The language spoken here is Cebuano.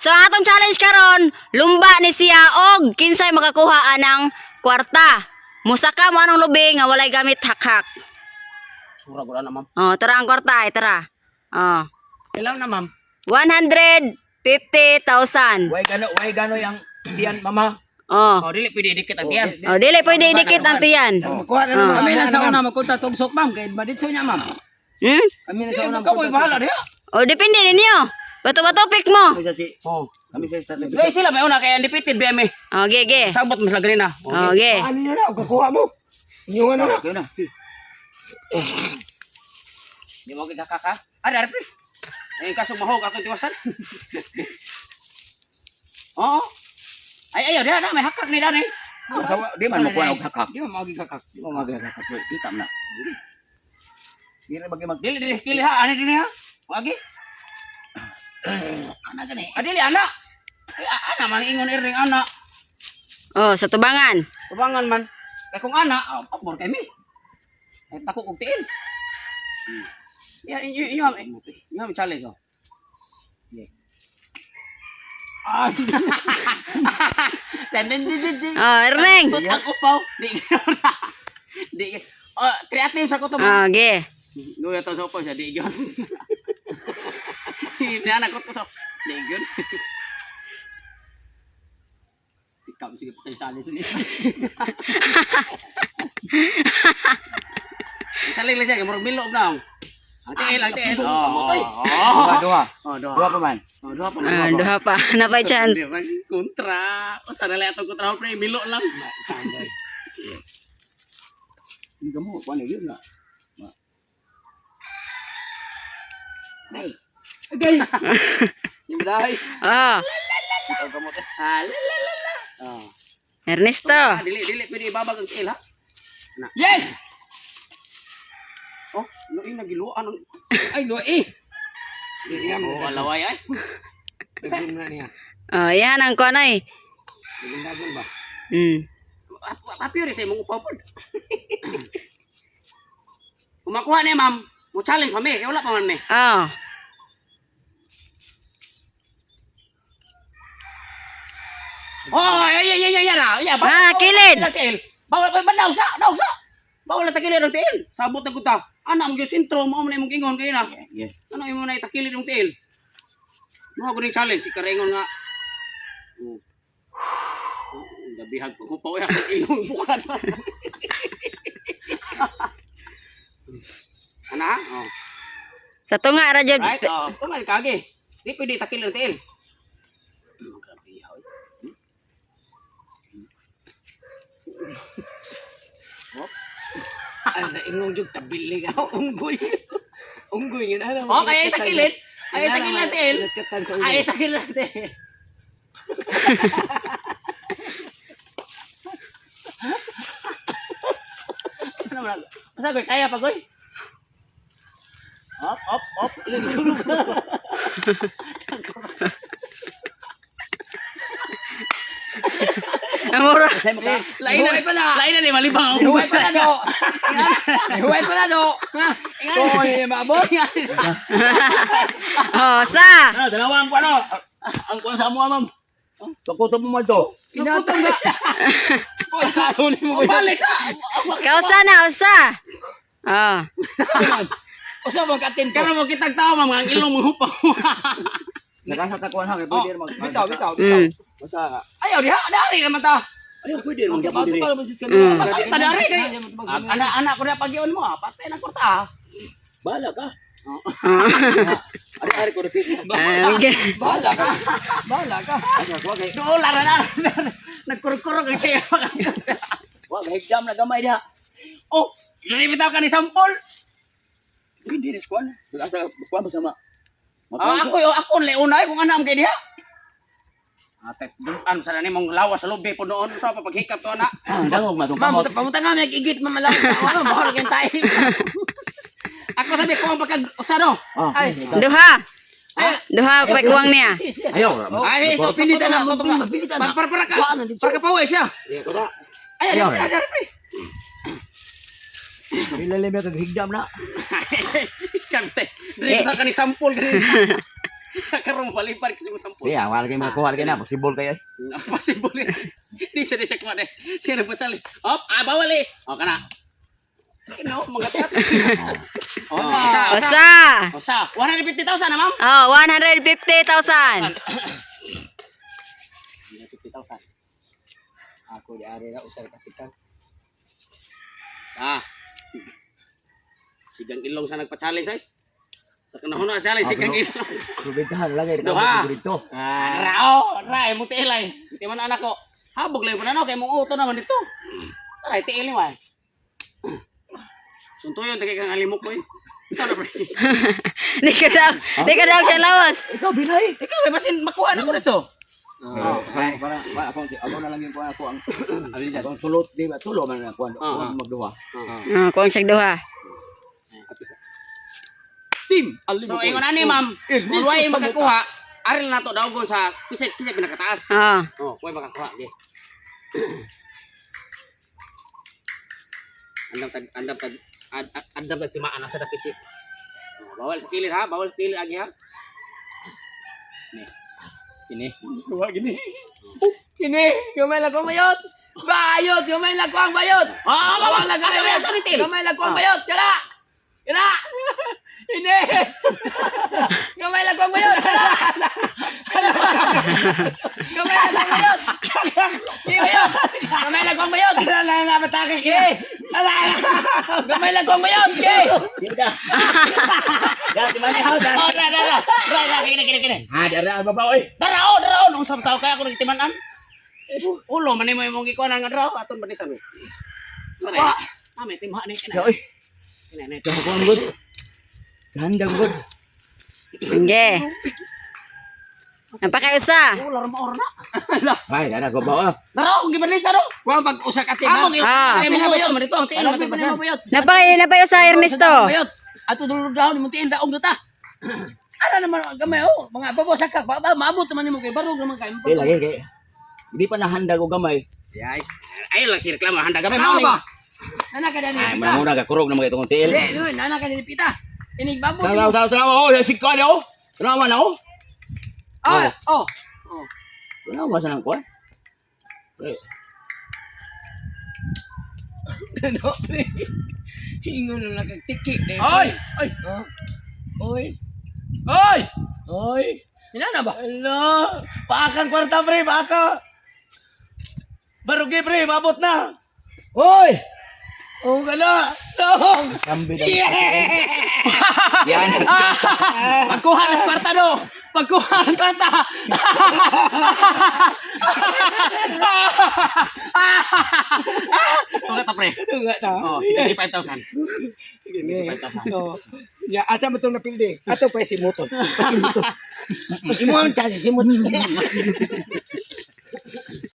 So ang atong challenge karon, lumba ni siya og kinsay makakuha anang kwarta. Musaka mo anong lubi nga walay gamit hakhak. Sura gud na, ma'am. Oh, tara ang kwarta, ay tara. Oh. Ilan na, ma'am? 150,000. Way gano yang tiyan, mama. Oh. Oh, dili pwede dikit ang tiyan. Oh, dili pwede idikit ang tiyan. Makuha na naman. Kami lang sa una magkunta tugsok, ma'am, kay maditso niya, ma'am. Kami lang sa una Ikaw mo'y bahala diha. Oh, depende ninyo. Bato-bato pick mo. Kami sa si Oh. kami sa start. Dili sila may una kay undefeated BME. Oh, ge ge. Sabot mas lagi na. Oh, ge. Ano na na, kakuha mo. Inyo ano na. Okay na. Di mo gikakaka. Ah, dari pre. Ay kaso mahog ako tiwasan. Oo. Ay ayo diha na may hakak ni dani. Di man makuha og hakak. Di man magigakak. Di man magakak. Kita man na. Di na bagi mag Dili dili kili ha ani dili ha. Wagi. Ana gani. Ah, dili ana. Ay, ana man ingon iring ana. Oh, sa tubangan. Tubangan man. Kay kung ana, oh, pabor kay mi. Ay tako kog tiil. Ya inyo inyo inyo challenge oh. Yeah. Ah. Den den den den. den. Oh, Erning. Tut ang upaw. Di gyud. Di. Oh, three attempts ako to. Oh, ge. Nuya to sa upaw siya di gyud. Hindi ko to sa di gyud. Ikaw sige patay sa alis ni. Saling lang siya kay murag miloob na. Ang tiil, ang tiil. Oh, Duha, duha. Oh, duha. Duha pa man. Oh, duha pa Ah, man. duha pa. Napay chance. Hindi man kontra. Usa na lang atong kontra pre, milo lang. Hindi ka mo kuha yun na. Ay. Imday. Oh, Ah, la la la la. Oh. Ernesto. Ah, dili dili pwede ibabag ang tiil ha. Yes. Oh, no ing nagiluan ang Ay, lo eh. Oh, alaway ay. Dagun na niya. Oh, yan ang kuan ay. Dagun ba? Papi rin sa imong upaw pod. Kung makuha ni ma'am, mo challenge pa mi, kay wala pa man mi. Oh. Oh, ay ay ay ay ay. ay, Ah, kilid. Tiil. Bawal koy bandaw sa, daw sa. Bawal na takilid ang tiil. Sabot na gud ta. Ana mo gyud sentro mao man imong ingon kay na. Yeah. Ano imo na itakilid ang tiil? Mo gud ning challenge ikaringon nga. Oh. Oh, Gabihag pa ko pa uy akong ilong bukan. Ana, oh. Sa tunga ra jud. Right, oh, tungal kagi. Di pwede takilid ang tiil. Grabe, hoy. Ay, naingong jud tabili ka. Unggoy. Unggoy ngin ana. Oh, kaya itakilid. Ay itakilid ang tiil. Nagkatan sa ulo. Ay itakilid ang tiil. Sana man. Basta goy, kaya pa goy. Op, op, op. Amura. Lain na pala. Lain na ni malibang ang Huwag pa na do. Huwag pa na do. Koy, maabot. Oh, sa. Ano, dalawa ang kuha no. Ang kuha sa amo, ma'am. Pagkutob mo man to. Inatong nga. Wala ni mo. O balik sa. Kausa na, usa. Oh. Usa mo ka team ko. Karon mo kitag tao ma'am ang ilong mo hupaw. Saka sa takuan ha, kay Oh, pwede rin mag. bitaw, bitaw, bitaw. Basta Ayaw diha, dari naman ta. ayaw pwede rin magyapon Bato diri. pa mo si Sir. Ta dari kay. Ana ana ko na pagyon mo ah. Patay na kwarta ah. Bahala ka. Oh. Ari-ari ko repeat. Ah, okay. Bahala ka. Bahala ka. Ano, wa kay Dool ara na. Nagkurkurog ang kaya. wa kay jam na gamay diha. Oh, dili bitaw ka ni sampol. Hindi ni kuan. Wala sa kuan ba sama. Ah, ako yo ako leunay kung ana am kay diha. Ate, duan sa nani mong lawas sa lubi po noon sa paghikap to ana. Ah, dangog matong Ma'am, kamot. pamunta nga may igit ma'am lang. Ano, bahal kay tayo. Ako sabi ko ang pagkag usano. Ah, Ay. Duha. Duha pa kuwang niya. Ayaw. Ay, ito Pilitan na, mapilitan na. Para ka. Wala na dito. Para ka paway siya. Ay, ay, ay, ay, ay. Ilalim kag higdam na. Kami tay. Dili ka ni sampol ganun. Sa karon palipad kasi mo sampol. Di, wala kayo makakuha lagi na. Possible kayo eh. Possible. Di siya di siya kuha de. Siya nagpa-challenge. Op, ah, bawal eh. O, kana. Kino, mga tiat. Oh, isa, usa. Usa. Usa. 150,000 na, ma'am. Oh, 150,000. 150,000. Ako di ari ra usar katikan. Sa. Sigang ilong sa nagpa-challenge ay. Sa kanahon na challenge sigang ilong. Rubentahan lagi. Duha. Dito. Ah, rao, ra mo tiil ay. Di man anak ko. Habog lang po na no kay mong uto naman dito. Tara, tiil ni man. Suntuyon tagay kang alimok ko eh. Ikaw na pre. Di ka daw siya lawas. Ikaw, binay. Ikaw eh basin makuha na ko dito. Oh, para para para ako ako na lang yung kuan ako ang akong tulot di ba tulo man ang kuan kuan magduha. Oh, kuang siya duha. Team. So ingon ani ma'am, kung way makakuha, aril na to dawgon sa kisit kisit pinakataas. Oh. Oh, way makakuha ge. Andam tag andam tag andam tag timaan na sa dapit si. Oh, bawal sa kilid ha, bawal sa kilid agi ha. Ni. Kini. Wa gini. Kini, gamay lang ko mayot. Bayot, gamay lang ko ang bayot. Ah, Bawal lang Asa bayot. asa ni til? Gamay lang ko ang bayot. Kala. Kala. Ini. Gamay lang ko ang bayot. Kala. Gamay lang ko ang bayot. Di bayot. Gamay lang ko ang bayot. Ala na batake Ke. Gamay lang ko ang bayot. Ke. Ya, di man ha. Oh, ra ra ra. Ra ra kini kini kini. Ha, di ara babaw eh. Daraon, daraon unsa sa tao kaya ako nagtiman-an. Ulo man nimo imong gikuan nga draw aton ba ni sabi. Wa. Ame timha ni kini. Ya, oy. Kini ni. Ikaw kuan gud. Ganda gud. Sige. Napakausa. Ulo ra maor na. Ay, ana babaw ah. Daraon gibanlisa no. Wa pag usa ka tema. Among Ah. imong uto man dito ang tiil Alam man ko basan. ba bayot? Napakausa Ernesto. Bayot. Ato dulog dahon imong tiil daog na ta. Ara naman gamay oh, mga babaw sa ka, ba maabot naman nimo kay barog naman kay. Di lagi kay. Di pa nahanda ko gamay. Ay, ay lang si reklamo handa gamay Tanawa mao ba? Nana ka dani Ay, pita. manuna ka kurog na mga itong tiil. Di, nuy, nana ka dani pita. Inig mabot. Tanaw, tanaw, tanaw, oh, si kuan oh. Tanaw na oh. Ah, oh. Tanaw sa nang kuan. Pre, Ano, pre? Ingon na kag tiki. Oy! Oy! Oy, Oy! oy. Inana ba? Hello. Paakang kwarta pre, paaka. Barugi pre, mabot na. Hoy! Oh, gala. Dong. Kambi na. Yan. Pagkuha ng kwarta no. Pagkuha ng kwarta. Tunga ta pre. Tunga ta. Oh, 65,000. Gini. So, ya asa mo tong napildi? Ato pa si motor. Imo ang challenge, imo.